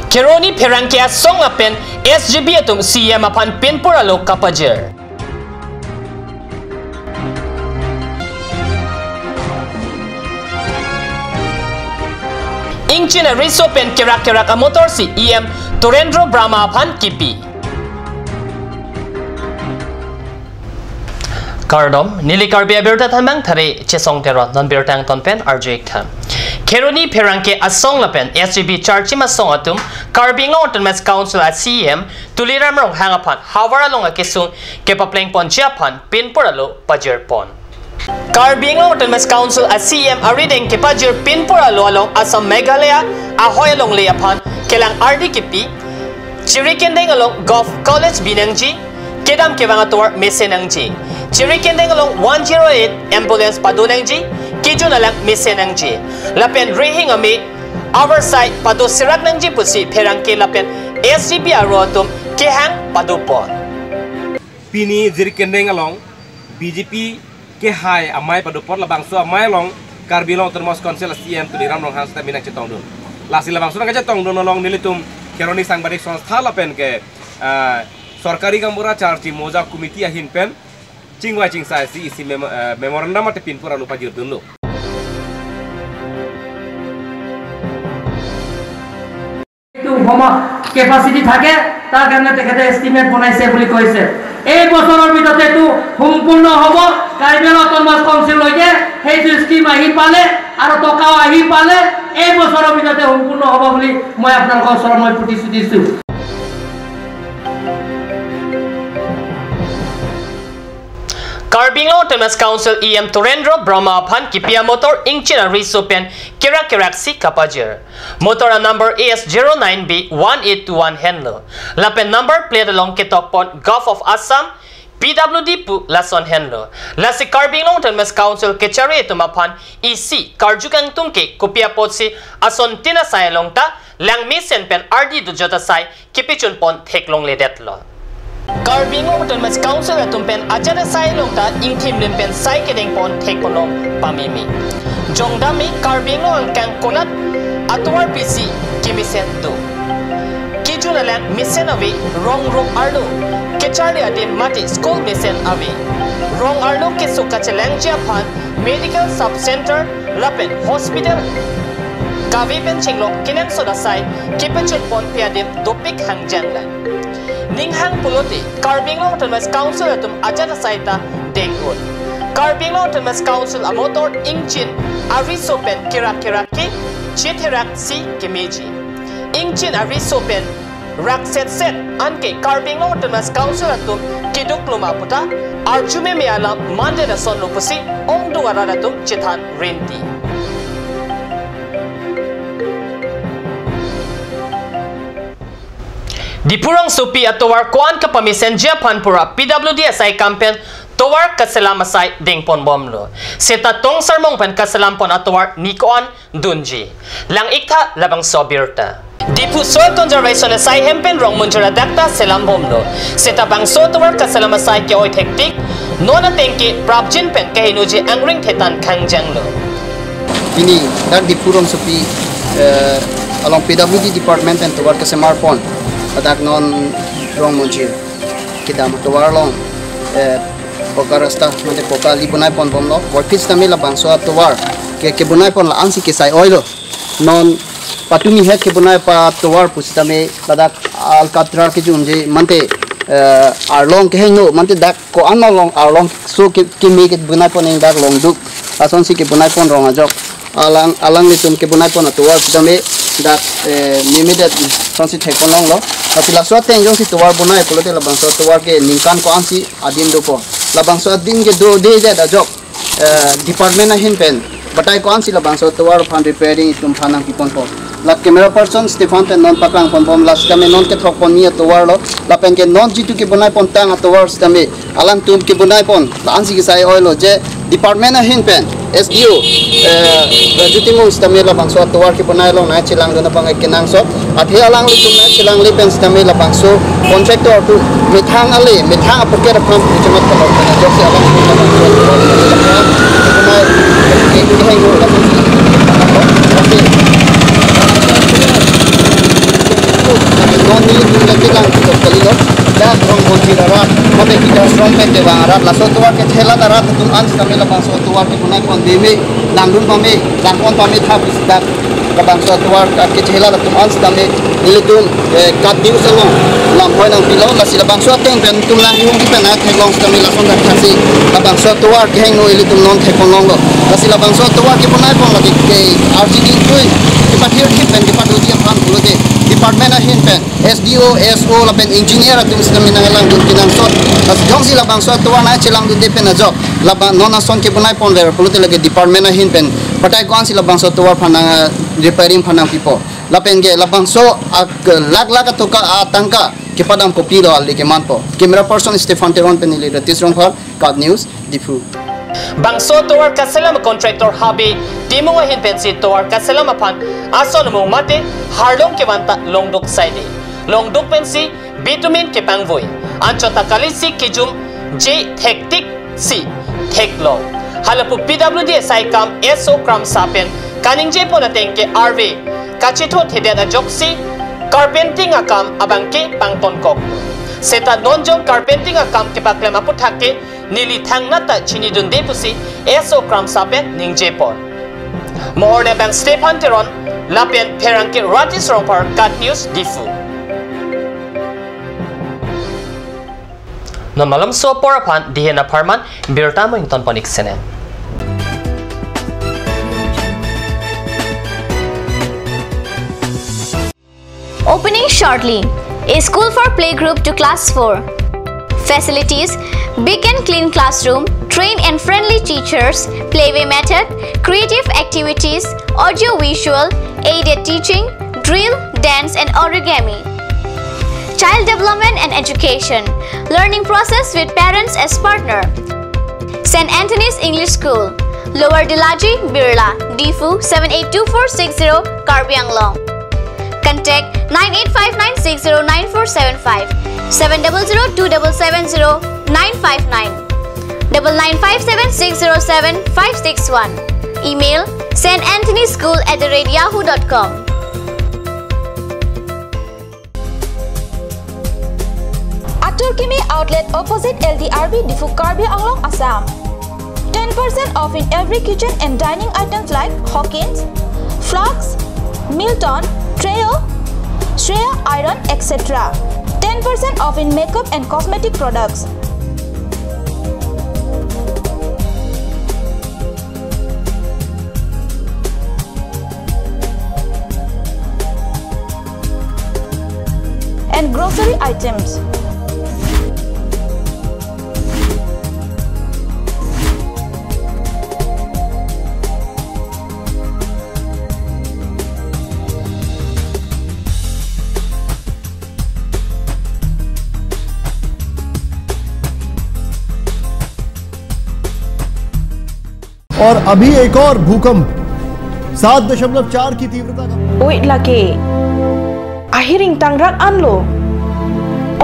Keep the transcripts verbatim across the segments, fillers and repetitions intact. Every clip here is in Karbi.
Kheroni pherangke asong lapen S G B atum C E M aphan pinpur alo kapajir. Ingchin ariso pen kerak kerak amotor si E M Turendra Brahma aphan kipi. Kardom, neli Karbi abirta thanbang Thare Chesong Teron, non birta angton pen arju ik tha. Kheroni pherangke asong lapen S G B charchim asong atum Karbi Anglong Autonomous Council a C E M Tuliram Ronghang aphan havar along akesung kepapleng ponji aphan pinpur alo pajir pon. Karbi Anglong Autonomous Council a C E M arideng kepajir pinpur alo along Assam Meghalaya ahoi alongle aphan kelang ardi kipi, Chirikindeng along Govt College bi nangji, kedam kevang atovar mesen nangji, Chirikindeng along one zero eight ambulance pado nangji, kejun alang mesen nangji, lapen rihing ame avar sai pado serak nangji pusi pherangke lapen S G B aro atum kehang pado pon. Pini Jirikindeng along B J P kehai amei pado apot labangso amei along Karbi Anglong Autonomous Council a C E M Tuliram Ronghang sitame nangchetongdun. Lasi labangso nangchetongdun along nelitum Kheroni Sangbadik Songstha lapen ke, ah, Sorkari Gaonbura Charchim Mojak Committee ahin pen chingvai chingsai si isi memo-, eh, memorandum mate pinpur alo pajirdunlo. এইটো সময় কেপাচিটি থাকে, তাৰ কাৰণে তেখেতে এষ্টিমেট বনাইছে বুলি কৈছে। এই বছৰৰ ভিতৰতে এইটো সম্পূৰ্ণ হ'ব। কাৰ্বি আংলং অট'নমাছ কাউন্সিললৈকে সেইটো স্কিম আহি পালে আৰু টকাও আহি পালে এই বছৰৰ ভিতৰতে সম্পূৰ্ণ হ'ব বুলি মই আপোনালোকৰ ওচৰত মই প্ৰতিশ্ৰুতি দিছোঁ। Karbi Anglong Autonomous Council E M Turendra Brahma aphan kipi amotor ingchin ariso pen kerak kerak si kapajir. Motor a number A S zero nine B one eight two one henlo. Lapen number plate along ketok pon Govt of Assam, P W D pu lason henlo. Lasi Karbi Anglong Autonomous Council kechari atum aphan isi karju kangtung ke kopi apotsi asontin asai along ta langmesen pen ardi dojot asai kepachun pon theklongledetlo. Karbi Anglong Autonomous Council atum pen ajat asai along ta ingthimlim pen sai kedeng pon thek ponlong pameme. Jongdame Karbi Anglong angkang konat atovar pisi kemesen do. Kejun alang mesen ave, rong rong arlo kecharli adim mate school mesen ave. Rong arlo keso kachelangji aphan medical sub center lapen hospital kave pen chinglok kenangsot asai kepachun ponpe adim dopik hangjang lang. Ning hang pulote Karbi Anglong Autonomous Council atum ajat asai ta deng-un. Karbi Anglong Autonomous Council amotor ingchin ariso pen kerak kerak ke chetherak si kemeji. Ingchin ariso pen rak set set anke Karbi Anglong Autonomous Council atum keduk loma puta arjumeme alam mandet asonlo pusi ongdung arat atum chethan rinti. Diphu rongsopi atovar ko-an kapamesenji aphan pura P W D asai kam pen tovar kaselam asai deng ponbomlo. Seta tongsarmong pen kaselam pon atovar ni ko-an dunji. Lang ik tha labangso abirta. Diphu Soil Conservation asai hem pen rong munjura dakta selambomlo. Seta bangso atovar kaselam asai ke-oi thektik, non ateng ke prapjin pen kahenoji angring thetan khangjanglo. Pini dak Diphu rongsopi, eh, along P W D department pen tovar kesemar pon. Dak non rong munjir kedam atovar along, eh, poka rasta mate poka ali bonai ponbomlo. Warpis tame labangso atovar ke, kebonai pon la-ansi kesai oilo. Non patumi het kebonai pa tovar pusitame ladak alkatra kejunji mate, eh, arlong kehingno mate dak ko-an along arlong so ke, keme kebonai pon ing dak longduk. Lasonsi kebonai pon rong ajok. Alang, alanglitum kebonai pon atovar sitame dak, eh, memedet sonsi thek ponlonglo. Tapi laso ateng jongsi tovar bonai pulote labangso atovar ke ningkan ko-ansi adim dopo. Labangso adim ke dode det ajok, eh, department ahin pen batai ko-ansi labangso atovar aphan repairing itum aphan nangpi ponpo. La camera person Stephen pen non paklang ponbom, la sitame non kethok pon ni atovar lo, lapen ke non jitu kebonai pon tang atovar sitame alangtum kebonai pon la-ansi kesai oilo je department ahin pen S D O, eh, Raju Timung sitame labangso atovar kebonai along nangchelangdun abang kenangsot. Athe alanglitum nangchelangle pen sitame labangso contractor atum methang ale, methang apocket aphan puchemat kalor pen ajoksi alangtum labangso atovar kebonai ke, kehingno labangso. Arat, mate kikar strong pen kevang arat, laso atovar kechela arat atum an sitame labangso atovar kebonai pon pame, nangdun pame, nangpon pame tha pusi dak labangso atovar kechela atum an sitame ilitum, eh, kat diu selong lam hoi nangpilo, lasi labangso ateng pen tum lang ihum pen atheklong sitame lason dak thasi labangso atovar kehingno ilitum non theklonglo. Lasi labangso atovar kebonai pon lake ke R G D tui kepathir thip pen kepadodi aphan pulote department ahin pen S D O, S O lapen engineer atum sitame nanglangdun kenangsot. Lasi jongsi labangso atovar nangchelangdunde pen ajok labang non ason kebonai ponver pulote lake department ahin pen batai ko-ansi labangso atovar aphan nang, ah, repairing aphan nangpipo. Lapen ke labangso ak lakh lakh atangka, atangka kepadam kopilo ale kemanpo. Camera person Stephen Teron pen neli Ratish Rongphar, KAT News, Diphu. Bangso atovar kaselam contractor Habe Timung ahin pensi atovar kaselam aphan ason amung mate harlong kevan ta longduk saide. Longduk pensi bitumen kepangvoi. Anchot ta kalisi kejum je thektik si theklong. Halapu P W D S I kam S O Kramsa pen kaningje pon ateng ke arve kachethot hedet ajoksi carpenting akam abangke pangtonkok. Seta non jong carpenting akam kepaklem aphuthak ke neli thangnat ta chinidunde pusi S O Kramsa pen ningje pon. Mohor ne bang Stephen Teron lapen pherangke Ratish Rongphar, KAT News, Diphu. Non malomso apor aphan dihen apharman birta mo ington pon ik sene. Opening shortly. A school for playgroup to class four. Facilities: big and clean classroom, trained and friendly teachers, playway method, creative activities, audio visual, aided teaching, drill, dance and origami. Child development and education. Learning process with parents as partner. Saint Anthony's English School, Lower Dilaji, Birla, Diphu seven eight two four six zero, Karbi Anglong. Contact nine eight five nine six zero nine four seven five, seven double zero two double seven zero nine five nine, double nine five seven six zero seven five six one. Email: saint anthony school at the rate yahoo dot com. Atur Kimi Outlet, opposite L D R B, Diphu, Karbi Anglong, Assam. Ten percent off in every kitchen and dining items like Hawkins, Flask, Milton, Trio, Shreya Iron, et cetera. Ten percent off in makeup and cosmetic products. And grocery items. और अभी एक और भूकंप सात दशमलव चार की तीव्रता का। Oi lake. Ahiring tangrak anlo.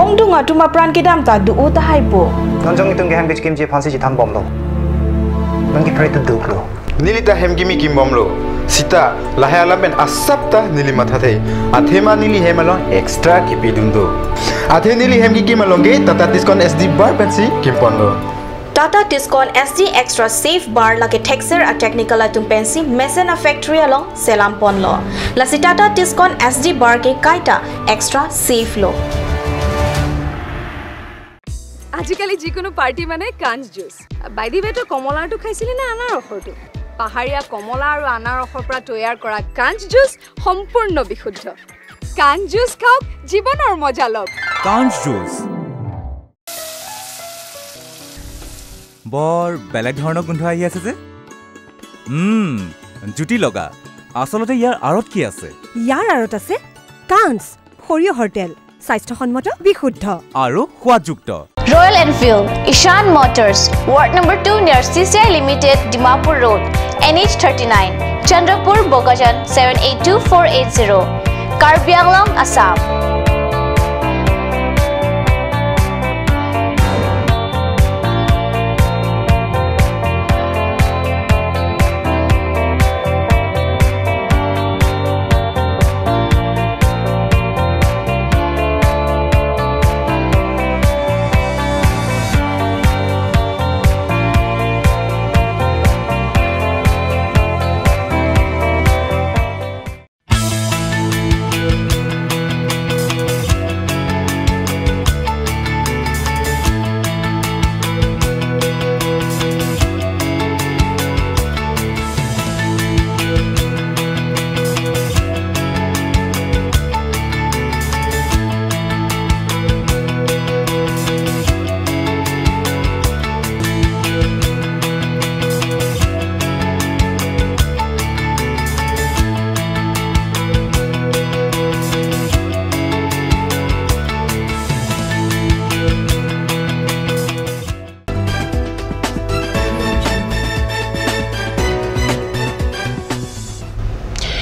Ongdung atum apran kedam ta do-o tahai po. Non jong itum ke hem kechikimji aphansi chethan bomlo. Non ke pray to do lo. Neli ta hem kimi kim bomlo. Seta lahai alam pen asap ta neli mathathe. Athema neli hem along extra kipidun do. Athe neli hem kikim along ke Tata Tiscon S D bar pensi kim ponlo. Tata Tiscon S D Extra Safe Bar lake thekser a-technical atum pensi mesen a-factory along selam ponlo. Lasi Tata Tiscon S D bar ke kaita extra safe lo. আজিকালি যিকোনো পাৰ্টি মানে কাঞ্চ juice. By the ৱে, তই কমলাৰটো খাইছিলি নে আনাৰসৰটো? পাহাৰীয়া কমলা আৰু আনাৰসৰ পৰা তৈয়াৰ কৰা কাঞ্চ জুচ সম্পূৰ্ণ বিশুদ্ধ। কাঞ্চ জুচ খাওক, জীৱনৰ মজা লওক। কাঞ্চ জুচ। বৰ বেলেগ ধৰণৰ গোন্ধ আহি আছে যে। উম, জুতি লগা। আচলতে ইয়াৰ আঁৰত কি আছে? ইয়াৰ আঁৰত আছে কাঞ্চ, সৰিয়হৰ তেল, স্বাস্থ্যসন্মত, বিশুদ্ধ আৰু সোৱাদযুক্ত। Royal Enfield, Ishan Motors, Ward number two near C C I Limited, Dimapur Road, N H thirty-nine, Chandrapur, Bokajan, seven eight two four eight zero, Karbi Anglong, Assam.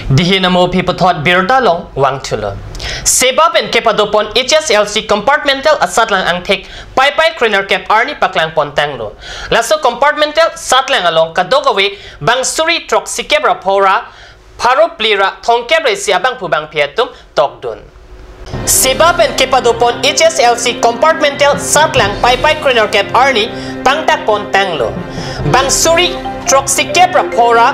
Dihin amo aphi puthot birta along vangthulo. Seba pen kepadopon H S L C compartmental asatlang angthek Paipai krenerkep arni paklangpon tanglo. Laso compartmental satlang along kadokave bang suri throksikep ra pho ra pharo phli ra thomkep ra isi abangphu bangphi atum tokdun. Seba pen kepadopon H S L C compartmental satlang Paipai krenerkep arni pangtakpon tanglo. Bang suri throksikep ra pho ra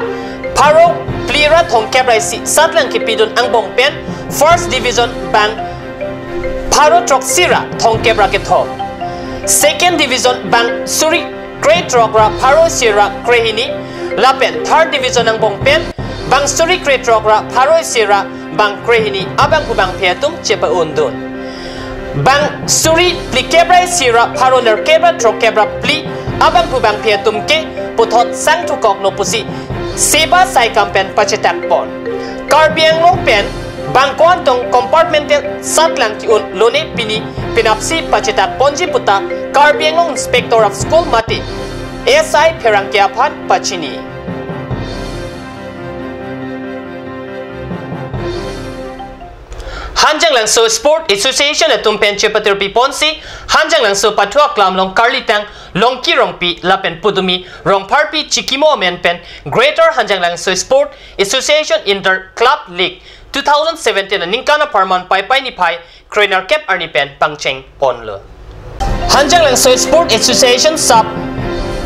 pharo phli ra thomkep ra isi satlang kepidun angbong pen first division bang pharo throksi ra thomkep ra kethom, second division bang suri krethrok ra pharo isi ra krehini, lapen third division angbong pen bang suri krethrok ra pharo isi ra bang krehini abangphu bangphi atum chepa-undun. Bang suri phlikep ra isi ra pharo nerkep ra throkkep ra phli abangphu bangphi atum ke puthot sangthu koklo pusi seba saikam pen pachetakpon. Karbi Anglong pen bang ko-an tong compartmental satlang ki-un lone pini penapsi pachetakponji puta Karbi Anglong Inspector of School mate S I pherangke aphan pachini. Hanjanglangso Sport Association atum pen chepatirpiponsi Hanjanglangso pathu aklam along karlitang Longki Rongpi lapen pudumi Rongpharpi Chikimo amen pen Greater Hanjanglangso Sport Association Inter Club League two thousand seventeen aningkan apharman Paipai niphai krenerkep arni pen pangchengponlo. Hanjanglangso Sport Association sap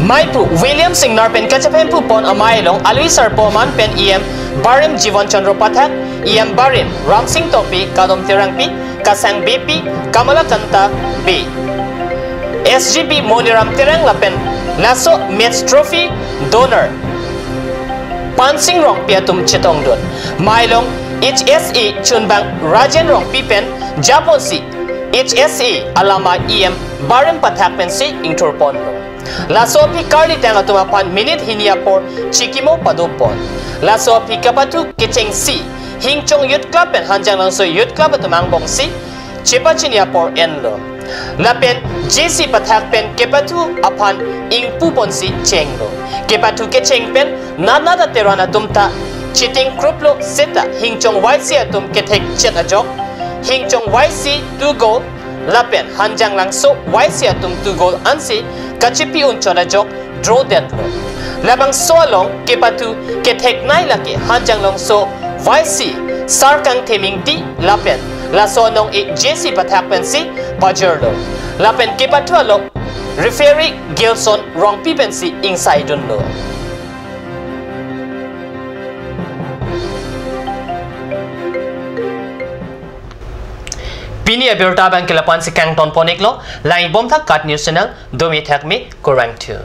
maiphu William Singnar pen kachephemphu pon amei along alwi sarpo aman pen E M barim Jivan Chandra Pathak, E M barim Ramsing Topi, Kadom Terangpi, Kasang Beypi, Kamalakanta Bey, S G B Moniram Terang lapen laso match trophy donor Pansing Rongpi atum chetongdun. Mei along H S A chunbang Rajen Rongpi pen japonsi H S A alama E M barim Pathak pensi ingthurponlo. Laso aphi karlitang atum aphan minute hini apor chikimo padopon. Laso aphi kepathu kechengsi Hingchong Youth Club pen Hanjanglangso Youth Club atum angbongsi chepachini apor enlo. Lapen J C Pathak pen kepathu aphan ingpuponsi chenglo. Kepathu kecheng pen nana da Teron atum ta cheting kruplo seta Hingchong Y C atum kethekchet ajok Hingchong Y C two goal lapen Hanjanglangso Y C atum two goal ansi kachepi-un chot ajok draw detlo. Labangso along kepathu ketheknei lake Hanjanglangso Y C Sarkangthim Ingti lapen laso anong-e J C Pathak pensi pajirlo. Lapen kepathu along referee Gilson Rongpi pensi ingsaidunlo. Pini abirta abang ke lapu-ansi kangtonpon-iklo, lang-ik bomthak KAT News Channel, domi thakmi, kurvangthu.